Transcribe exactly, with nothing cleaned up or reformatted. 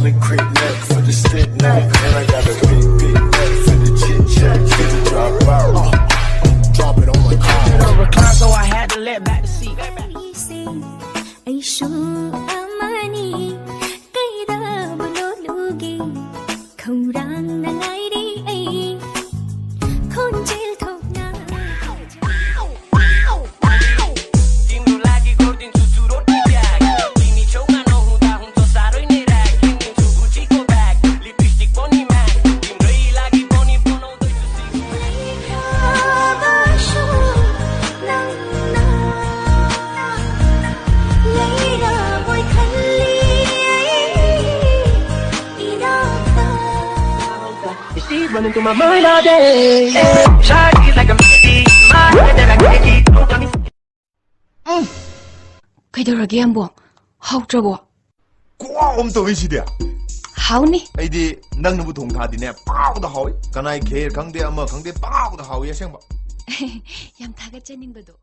Only creep neck for the stick neck. And I got a big, big neck for the chit chat. She the drop out. Drop it on my car. Recline, so I had to let back the seat. ꯑꯩꯁꯦ ꯑꯩꯁꯨ ꯑꯃꯅꯤ, ꯀꯩꯗꯧꯕꯅꯣ ꯂꯨꯒꯦ, ꯈꯧꯔꯥꯡꯅ ꯉꯥꯏꯔꯦ ꯑꯩ, ꯈꯣꯟꯖꯦꯜ ꯊꯣꯛꯅ꯫ तिम्रो लागि गरिदिन्छु चुरोट प्याक। तिमी छेउमा नहुँदा हुन्छ साह्रै नै र्‍याक। किनिदिन्छु गुचीको ब्याग, लिपस्टिक पनि म्याक। तिम्रै लागि पनि बनाउँदैछु secrete. It's deep running through my mind all day. Shy is like a melody. My head that I can't keep. Don't got me. ꯎꯝ꯫ ꯀꯩꯗꯧꯔꯒꯦ, ꯌꯥꯝꯕꯣ? ꯍꯥꯎꯇ꯭ꯔꯕꯣ? ꯈꯨꯍꯥꯎ ꯑꯃ ꯇꯧꯋꯤ ꯁꯤꯗꯤ꯫ ꯍꯥꯎꯅꯤ꯫ ꯑꯩꯗꯤ ꯅꯪꯅꯕꯨ ꯊꯣꯡ ꯊꯥꯗꯤꯅꯦ, ꯄꯥꯎꯗ ꯍꯥꯎꯏ꯫ ꯀꯅꯥꯏ ꯈꯦꯔ ꯈꯪꯗꯦ, ꯑꯃ ꯈꯪꯗꯦ, ꯄꯥꯎꯗ ꯍꯥꯎꯏ ꯑꯁꯦꯡꯕ꯫ ꯌꯥꯝ ꯊꯥꯒꯠꯆꯅꯤꯡꯕꯗꯣ꯫